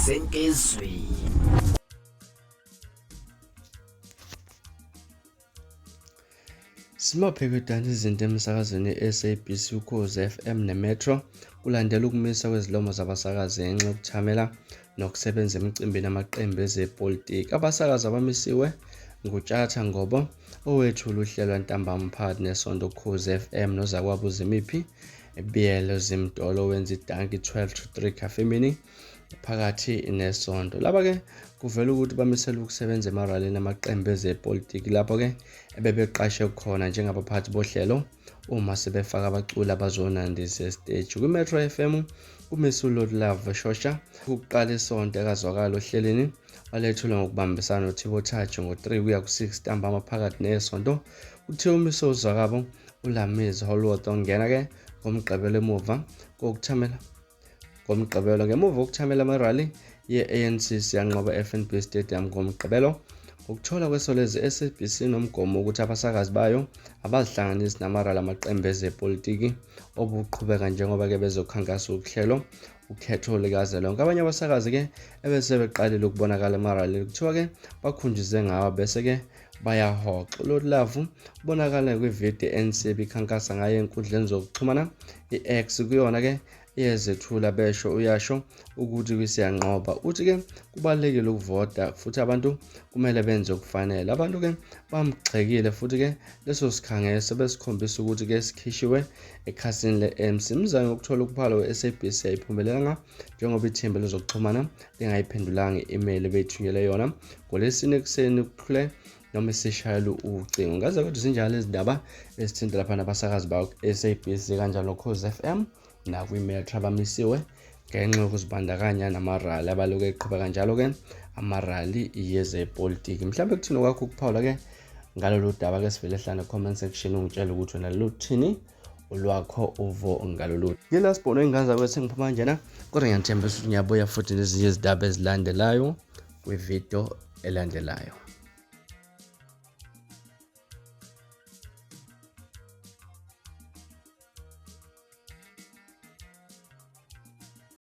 Senkizwi. Simaphe kwedansa izinto emsakazweni i-SABC Ukhozi FM neMetro kulandela ukumisa kwezilomo zabasakazi ngenxa yokuthamela nokusebenza emicimbini amaqembu ezepolitiki. Abasakazi abamisiwe nguTshatha Ngobo owethula uhlelo ntambama phakathi nesonto Ukhozi FM nozakwabo uZimiphi Biyelo Zimdolo owenza idanki 12 to 3 Cafe Mini phakathi nesonto. Laba-ke kuvela ukuthi bamisela ukusebenza emaralini amaqembu ezepolitiki lapho-ke ebebeqashe khona njengabaphathi bohlelo uma sebefaka abaculi abazonandisa esiteji. Kwi-Metro FM kumise uLord Shosha ukuqala isonto ekazwakala ohlelweni walethulwa ngokubambisana noThibo Thathe ngo-3 kuya ku-6 ntambama phakathi nesonto. Kuthiwa umise uzwakabo uLamiz Holworth ongena-ke ngoMgqibelo emuva kokuthamela ngoMgqibelo ngemuva kokuthamela amarally ye-ANC siyanqoba FNB Stadium ngoMgqibelo. Ngokuthola kweSolezwe SABC nomgomo wokuthi abasakazi bayo abazihlanganisi namarally amaqembu ezepolitiki obuqhubeka njengoba-ke bezokhankasa uhlelo ukhetho likazwelonke. Abanye abasakazi-ke ebese beqalile ukubonakala emaralini kuthiwa-ke bakhunjize ngawo bese-ke bayahoxa. ULord Love ubonakala kwividiyo i-ANC ebikhankasa ngayo enkundleni zokuxhumana i-X kuyona-ke iyezethula besho uyasho ukuthi kwisiyanqoba. Uthi-ke kubalulekile ukuvota futhi abantu kumele benze okufanele. Abantu-ke bamgxekile futhi-ke leso sikhangeso besikhombisa ukuthi-ke sikhishiwe ekhasini le-MC. Imizamo yokuthola ukuphala we-SABC ayiphumelelanga njengoba ithimba lezokuxhumana lingayiphendulanga i-email ebeyithunyelwe yona ngoLwesine ekuseni kuqhule noma isishayela ucingo. Ngaze kodwa zinjalo izindaba ezithinta lapha nabasakazi bakwa-SABC kanjalo Ukhozi FM nakwi-Metro abamisiwe ngenxa yokuzibandakanya namarali abaloku eqhubeka njalo-ke amarali yezepolitiki. Mhlawumbe kuthini okwakho ukuphawula-ke ngalolu daba ke sivele hlane comment section ungitshele ukuthi wena luthini olwakho uvo ngalolu. Ngila sibhono ingane zakwethu sengiphuma kanjena kodwa ngiyathemba ukuthi ngiyabuya futhi nezinye izindaba ezilandelayo kwividiyo elandelayo.